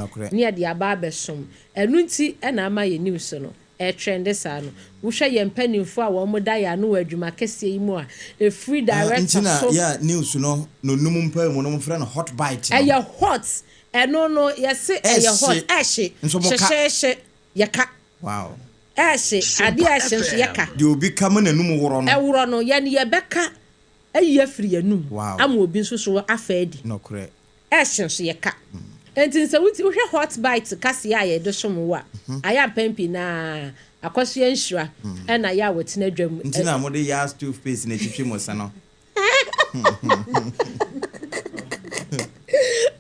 Nokorɛ. Ne yɛde aba abɛsom. Ɛno nti na ama yɛn news no ɛretrɛnde saa no. Wohwɛ yɛn mpanimfoɔ a wɔda yɛn ano wɔ adwuma kɛseɛ yi mu a, ɛfiri Ah, director nti na so. yɛ a news no nonum mpae mu no wɔfrɛ no hot bite no. Ɛyɛ hot. Ɛno no yɛse ɛyɛ hot. Ɛhye. Ɛhye. Nso mo ka. Hyehyeehye. Yɛka. Wow. Ɛhye. Adeɛ a ɛhye nso yɛka. Deɛ obi ka ma n'anum worɔ no. Ɛworɔ no, yɛn yɛbɛka ayi afiri yɛn anum Wow. ama obi nso so afa adi. Nokorɛ. Ɛhye nso yɛka. Enti sɛ woti wohwɛ hot bite kaseɛ a yɛde som wo a, ayɛ a mpɛn pii no ara Akwasoa Nhyira na yɛ a wɔtena dwam. Nti na mode Yas toothpaste na ɛtwitwi mo se no.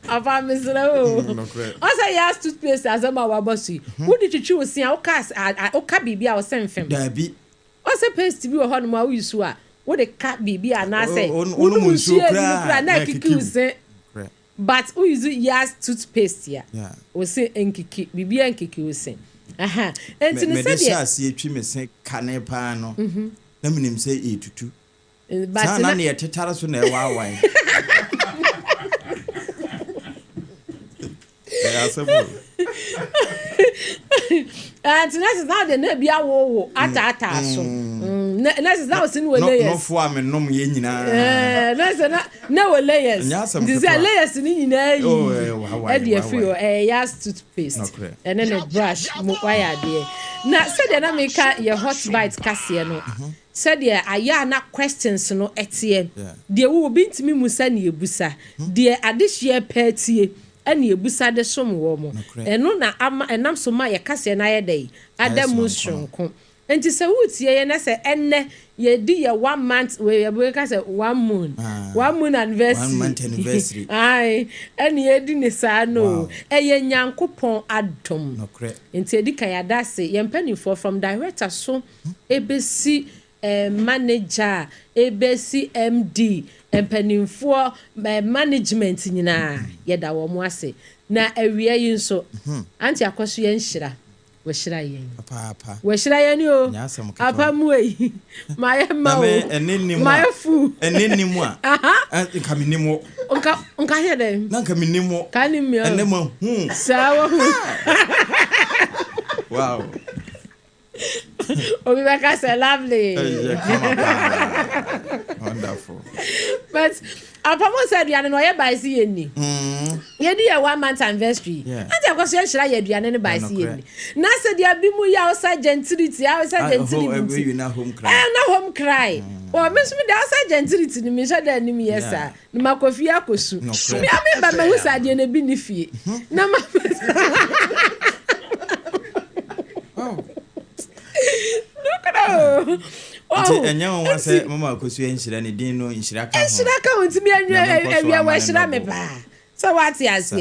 Ɔfa mesrɛ wo. Nokorɛ. Ɔsɛ Yas toothpaste asɛm a wabɔ so yi, wode twitwi wo se a woka woka biribi a wo se mfem. Daabi. Ɔsɛ paste bi wɔ hɔnom a woyi so a wode ka biribi anaasɛ Wonom wonom nsuo nsuo anwunu koraa koraa na na akiki akiki wo wo. se. Nokorɛ. But wo use Yaz toothpaste a, Yeah. wo se nkiki, biribiara nkiki wo se. Aha. Me Enti no mede hyɛ sɛdeɛ. aseɛ twi me se kane paa no, na menim sɛ ɛretutu. But Saa na na. neɛ ɛtetare so na ɛwaawae. Ɛyɛ asɛm o. Ah, nti nurses na de na bi awowo ataataa so. Mm, nurses na osi no wɔ layers. Nɔfo a menom yɛ nyinaa. Eh, nurses na na wɔ layers. Nyɛ asɛm Nti sɛ ketewa. layers ni nyinaa yi. Oh, eh, wawae, Ɛde afiri hɔ. wawae. Ɛyɛ Yas toothpaste. Nokorɛ. Ɛne ne brush mo wayɛ adeɛ. Na sɛdeɛ na meka yɛ hot bite kaseɛ no, sɛdeɛ ayɛ a na questions no ɛteɛ. Yeah. Deɛ wo obi ntumi musa ne ebusa. Deɛ adehyeɛ pɛɛ tie ɛne ebusa de som wɔ mo. Nokorɛ. Ɛno na ama ɛnam so ma yɛ kaseɛ no ayɛ dɛ ada Ayɛ mu sononko no. soronko. Nti sɛ wotie yɛ na sɛ ɛnnɛ yɛdi yɛ one month wei yɛbɛka sɛ one moon Ah, one moon anniversary. One month anniversary. Ae, ɛne yɛdi ne saa no o. Wow. Ɛyɛ Nyankopɔn adom. Nokorɛ. Nti edi kan yɛada ase yɛn mpanimfoɔ from director so ebesi manager ebesi MD mpanimfoɔ management nyinaa yɛda wɔn ase. Na awia yi nso Auntie Akɔso yɛn nhyira. Wɔhyira yɛn. Papaapa. Wɔhyira yɛn o. Nyɛ asɛm ketewa. Apa mu eyi. Ma yɛ ma Na o. me ɛne nim Ma a. yɛ fu. Ɛne nim a. Aha. Nka me nim wo. Nka yɛ dɛ. Na nka me nim wo. Ka nim mi o. Ɛne ma hu. Saa wɔ hu. Wow. Obi bɛka sɛ lovely. Ɛyɛ kama paa. Wonderful. But apamo sɛ aduane no ɔyɛ bae si yɛ ni. Yɛdi yɛ one month anniversary. Ante akɔ so yɛhyira yɛ aduane no bae si yɛ ni. Na sɛ deɛ bi mu yɛ outside gentility, outside Ah, gentility ho, nti. na home cry. Na home cry. Wɔ me nso mi de outside gentility ni mi nhyɛ dɛ anim yɛ saa. Na ma kɔ fie akɔsu. Nokorɛ. Mi a mi ba ma hu sɛ adeɛ no bi ni fie. Na ma. Wow. Nokorɛ o. Nti Wahu. ɛnyɛ nwanwa sɛ mama Akosua nhyira ne din no nhyira ka ho. Nhyira ka ho nti mi Nyame nkɔ so awia ama ne wɔahyira me nnɔbo. paa. Sɛ wate aseɛ.